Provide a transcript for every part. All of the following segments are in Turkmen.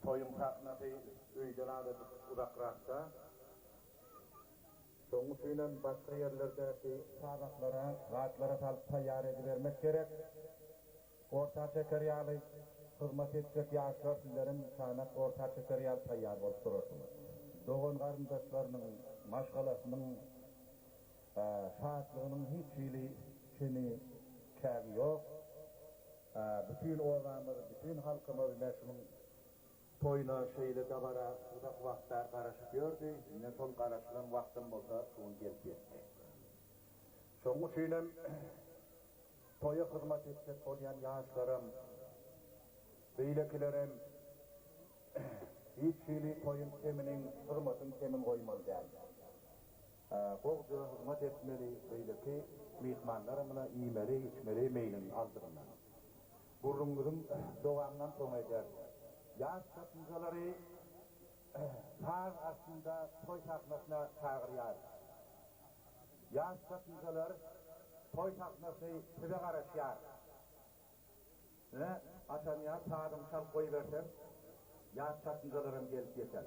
Toýuň sahnasy öýden azajyk uzakrakda. Şonuň üçinem başga ýerlerdäki tabaklara, zatlara salyp taýýar edibermek gerek. Orta çeker ýaly hyzmat etjek ýaşlar sizlerem çanak orta çeker ýaly taýýar bolup durarsyňyz. Dogan-garyndaşlarynyň, maşgalasynyň şatlygynyň hiç hili çeni, çägi ýok. Bütin obamyz, bütin halkymyz ine şunuň toýuna, şeýle dabara uzak wagt bäri garaşyp ýördi. Ine şol garaşylan wagtam bolsa şu gün gelip ýetdi. Şonuň üçinem toýa hyzmat etjek bolýan ýaşlaram, beýlekilerem hiç hili toýuň keminiň, hyzmatyň kemin goýmaly däl. Gowja hyzmat etmeli, beýleki myhmanlaram muna iýmeli, içmeli meýlini aldyrmaly. Gürrüňimiziň dowamynam soň ederis. Ýaş çatynjalary saz astynda toý sahnasyna çagyrýarys. Ýaş çatynjalar, toý sahnasy size garaşýar. Ine, Atanyýaz sazyňy çalyp goýberseň, ýaş çatynjalaram gelip ýeter.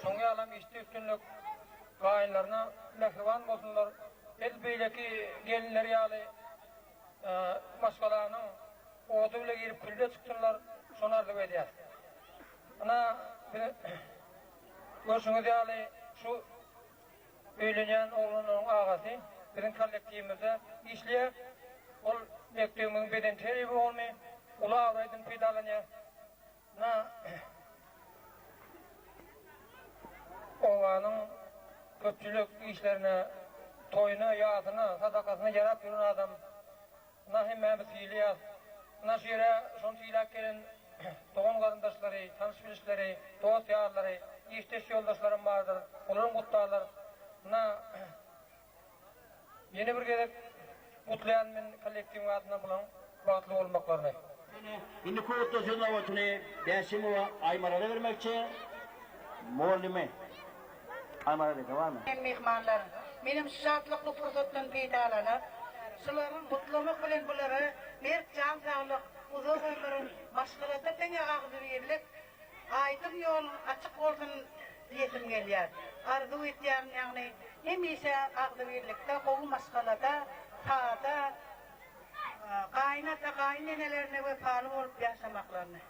Şoň ýalam işde üstünlik gaýynlaryna mähriban bolsunlar. Edil beýleki gelinler ýaly maşgalanyň ody bile girip külde çyksynlar, şony arzuw edýäs. Ynha, biz görşüňiz ýaly şu öýlenýän oglanlaryň agasy biziň kollektiwimizde işleýär. Ol mekdebimiziň bedenterbiýe bölümi uly abraýdan peýdalanýar. Ynha, obanyň köpçülik işlerine, toýuna, ýasyna, sadakasyna ýarap ýören adam. Ynha, hemmämiz sylaýas. Ynha, şu ýere şony sylap gelen dogan-garyndaşlary, tanyş-bilişleri, dost-ýarlary, işdeş ýoldaşlaram bardyr. Olaram gutlarlar. Ynha. Ýene bir gezek gutlaýan men kollektiwiň adyndan bulaň bagtly bolmaklaryny. Indi köwetde söz nobatyny Bäşimowa Aýmarala bermekçi. Mugallymy Aýmaral eje barmy? Men myhmanlar, menem şu şatlykly pursatdan peýdalanyp, şularyň gutlamak bilen bulara berk jan saglyk, uzak ömür, maşgalada diňe agzybirlik, aýdyň ýol açyk bolsun diýesim gelýär. Arzuw etýärin ýagny hemişe agzybirlikde, gowy maşgalada, sada, gaýynata, gaýynenelerine wepaly bolup ýaşamaklaryny.